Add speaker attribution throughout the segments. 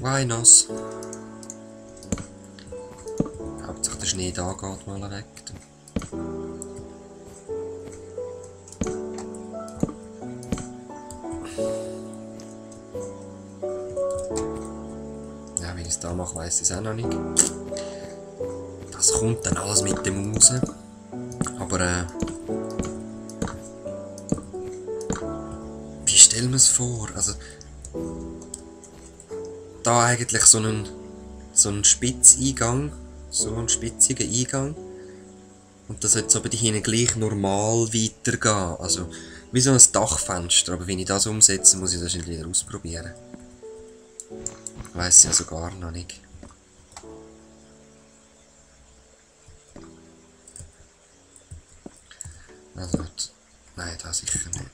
Speaker 1: Why not? Hauptsache der Schnee da geht mal weg. Ja, wie ich es da mache, weiss ich es auch noch nicht. Das kommt dann alles mit dem raus. Aber wie stellen wir es vor? Also da eigentlich so einen Spitzeingang, so einen spitzigen Eingang. Und das sollte so bei hinten gleich normal weitergehen. Also wie so ein Dachfenster. Aber wenn ich das umsetze, muss ich das wieder ausprobieren. Weiss ich also gar noch nicht. Also, nein, da sicher nicht.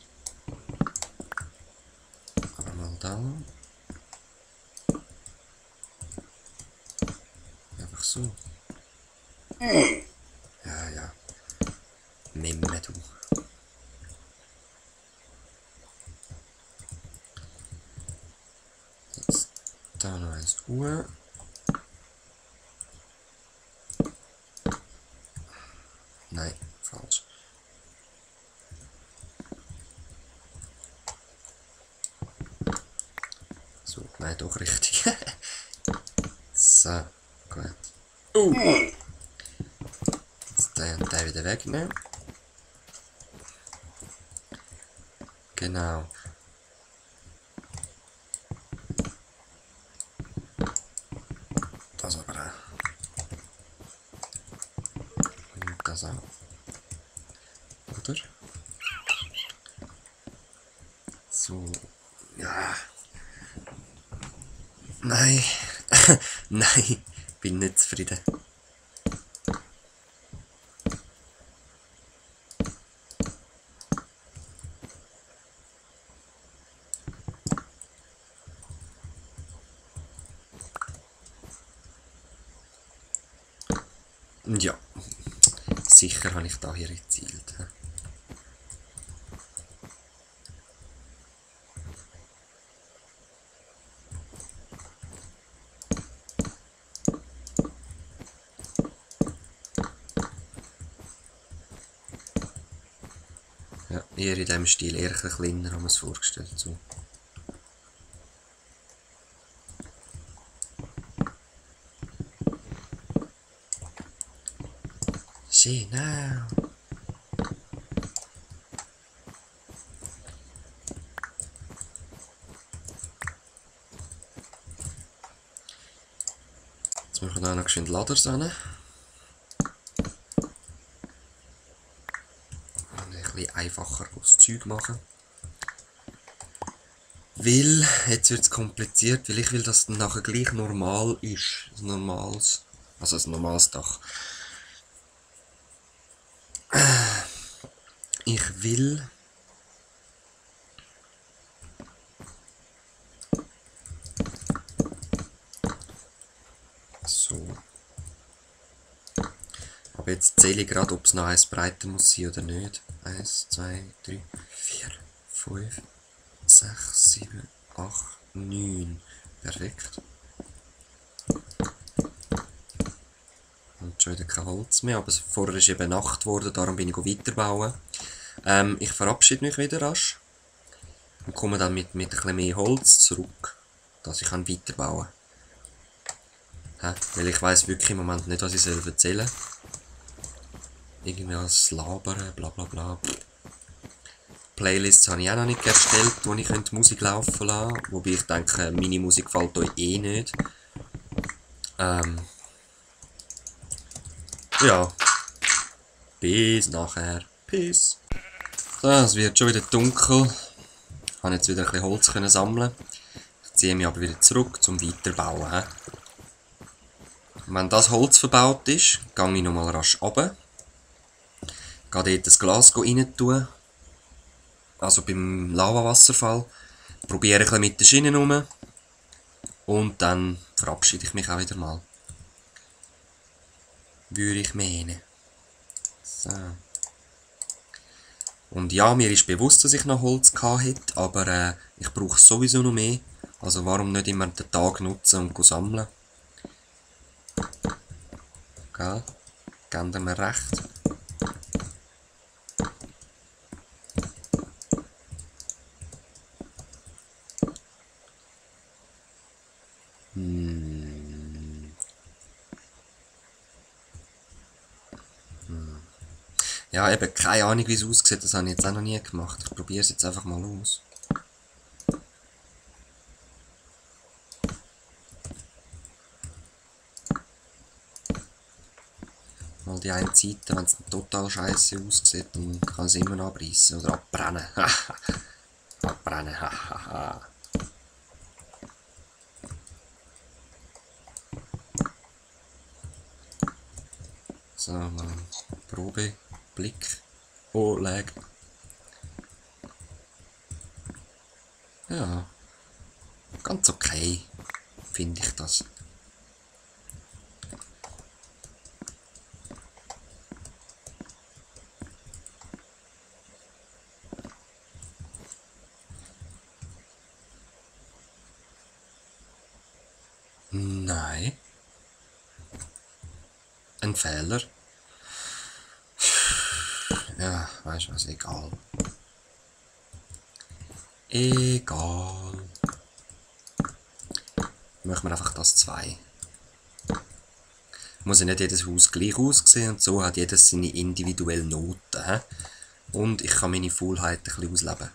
Speaker 1: Aber mal da. Einfach so. Ja, ja. Memme, du. Jetzt da noch eins Uhr. Nein, falsch. So, nein, doch richtig. So, gut. Jetzt den und den wieder wegnehmen. Genau. Das aber auch. Und das auch. Oder? So. Ja. Nein. Nein. Bin nicht zufrieden. Ja. Sicher habe ich da hier gezielt. Ja, eher in diesem Stil, eher ein bisschen kleiner, haben wir es vorgestellt. So. Genau. Jetzt machen wir da noch geschwind Laders an. Ein bisschen einfacher das Zeug machen. Weil, jetzt wird es kompliziert, weil ich will, dass es dann nachher gleich normal ist. Ein normales Dach. Ich will... So. Aber jetzt zähle ich gerade, ob es noch eins breiter muss sein oder nicht. 1, 2, 3, 4, 5, 6, 7, 8, 9. Perfekt. Und schon wieder kein Holz mehr, aber vorher ist eben Nacht geworden, darum bin ich weiterbauen. Ich verabschiede mich wieder rasch und komme dann mit ein bisschen mehr Holz zurück, dass ich weiterbauen kann. Weil ich weiss wirklich im Moment nicht, was ich erzählen soll. Irgendwie als Labern, bla bla bla. Playlists habe ich auch noch nicht erstellt, wo ich Musik laufen lassen könnte. Wobei ich denke, meine Musik gefällt euch eh nicht. Ja. Bis nachher. Peace. So, es wird schon wieder dunkel. Ich kann jetzt wieder ein bisschen Holz sammeln. Ich ziehe mich aber wieder zurück zum Weiterbauen. Wenn das Holz verbaut ist, gehe ich nochmal rasch runter. Gehe dort das Glas rein tun. Also beim Lavawasserfall. Probiere ein bisschen mit den Schienen rum. Und dann verabschiede ich mich auch wieder mal. Würde ich meinen. So. Und ja, mir ist bewusst, dass ich noch Holz hatte, aber ich brauche sowieso noch mehr. Also warum nicht immer den Tag nutzen und sammeln? Gell? Geben wir recht. Ja, eben, keine Ahnung, wie es aussieht, das habe ich jetzt auch noch nie gemacht. Ich probiere es jetzt einfach mal aus. Mal die eine Seite, wenn es total scheiße aussieht, dann kann es immer noch abreißen oder abbrennen. Abbrennen, hahaha. So, mal Probeblick. Oh, Lag. Ja, ganz okay, finde ich das. Nein. Ein Fehler. Ja, weißt du was, egal. Egal. Machen wir einfach das 2. Muss ja nicht jedes Haus gleich aussehen und so hat jedes seine individuellen Noten. He? Und ich kann meine Faulheit ein bisschen ausleben.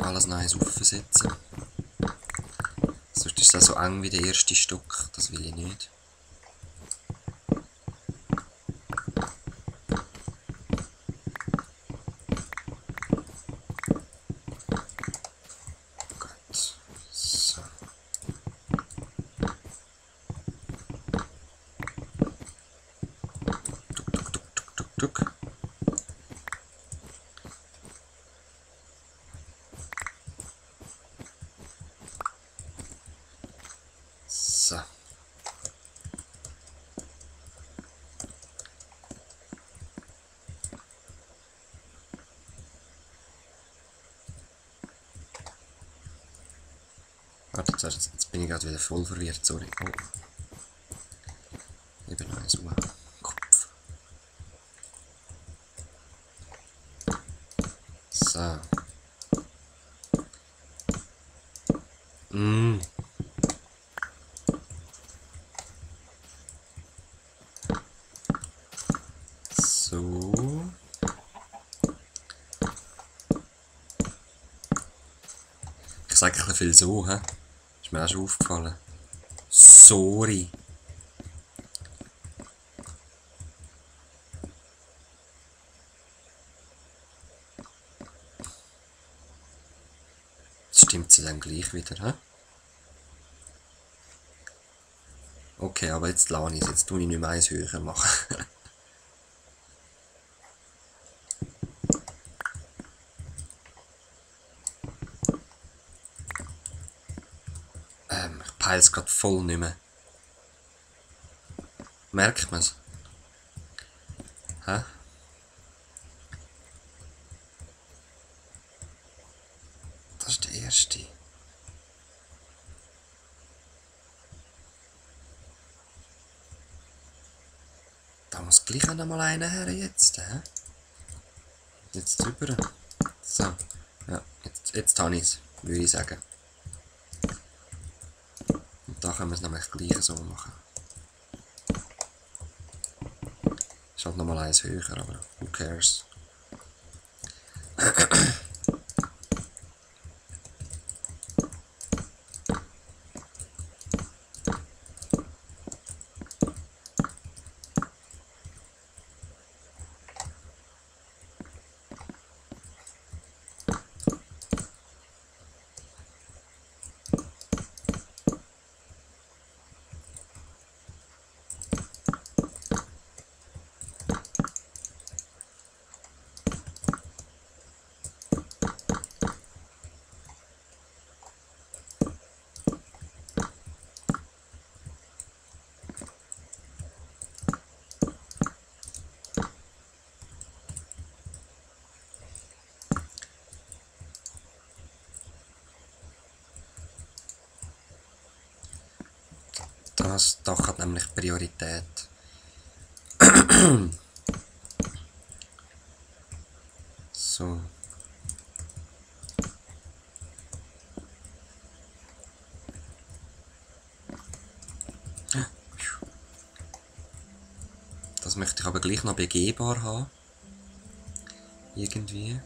Speaker 1: Alles nice aufsetzen. Sonst ist das so eng wie der erste Stock, das will ich nicht. Gut, so. Tuck. So. Warte, jetzt bin ich gerade wieder voll verwirrt, sorry. Oh. Eben noch eins Kopf. So. So. Ich sage ein bisschen viel so, hä? Ist mir auch schon aufgefallen. Sorry. Jetzt stimmt sie dann gleich wieder, hä? Okay, aber jetzt lasse ich es. Jetzt tue ich nicht mehr eins höher machen. Ich peile es gerade voll nicht mehr. Merkt man es? Hä? Das ist der erste. Da muss gleich auch noch mal einer her jetzt, hä? Jetzt drüber. So. Ja, jetzt habe ich es, würde ich sagen. Und da können wir es nämlich gleich so machen. Ist halt nochmal eins höher, aber who cares? Das Dach hat nämlich Priorität. So. Das möchte ich aber gleich noch begehbar haben. Irgendwie.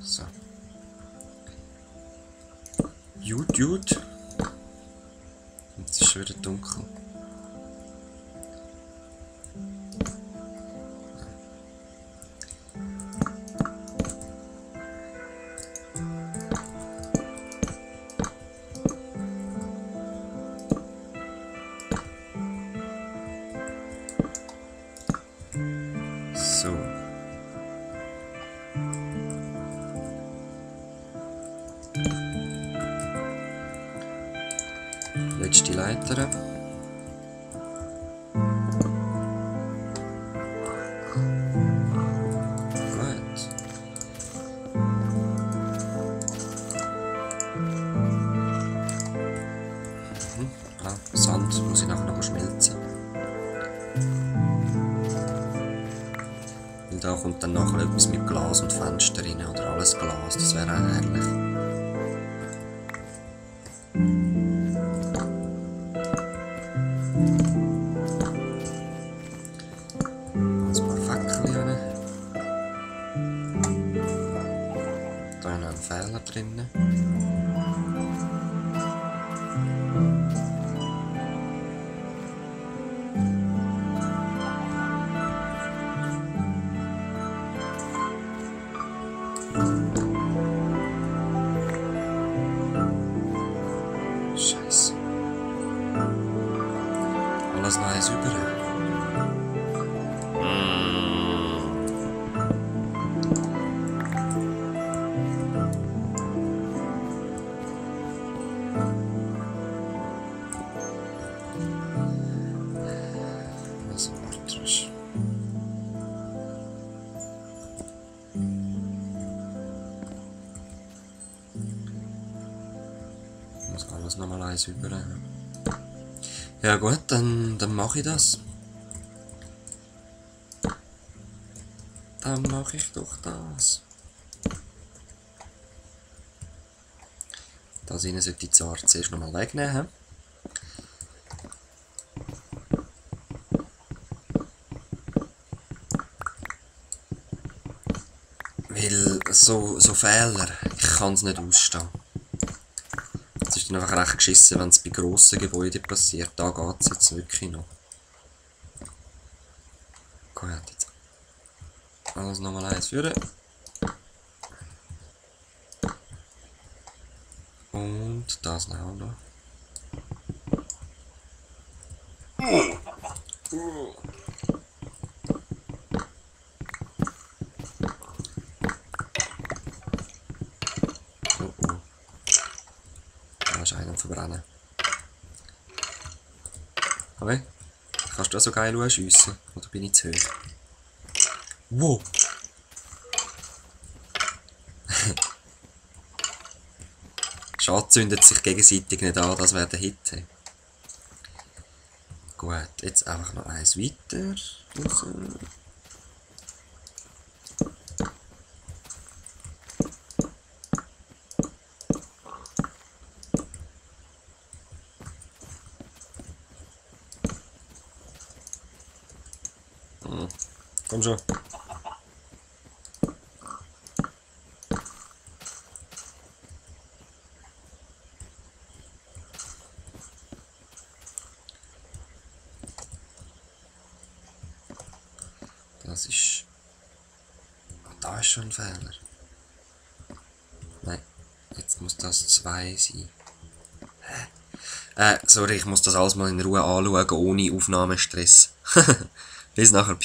Speaker 1: So. Gut. Jetzt ist es schon wieder dunkel. So. Letzte Leiter. Gut. Sand muss ich nachher noch schmelzen. Und da kommt dann nachher etwas mit Glas und Fenster rein, oder alles Glas, das wäre auch herrlich. Ein paar Fackeln rein. Da haben wir einen Fehler drin. Scheiße. Alles Neues über. Also, warte. Muss alles nochmal eins über. Ja gut, dann mache ich das. Dann mache ich doch das. Das rein sollte ich zwar zuerst nochmal wegnehmen. Weil so Fehler, ich kann es nicht ausstehen. Es ist dann einfach recht geschissen, wenn es bei grossen Gebäuden passiert. Da geht es jetzt wirklich noch. Gut, jetzt alles nochmal eins führen. Und das auch noch. Da ist einer verbrennen. Aber kannst du auch so geil schiessen? Oder bin ich zu hoch? Wow! Schade, zündet sich gegenseitig nicht an, das wäre der Hit. Gut, jetzt einfach noch eins weiter. Komm schon. Das ist... Da ist schon ein Fehler. Nein, jetzt muss das 2 sein. Sorry, ich muss das alles mal in Ruhe anschauen, ohne Aufnahmestress. Bis nachher.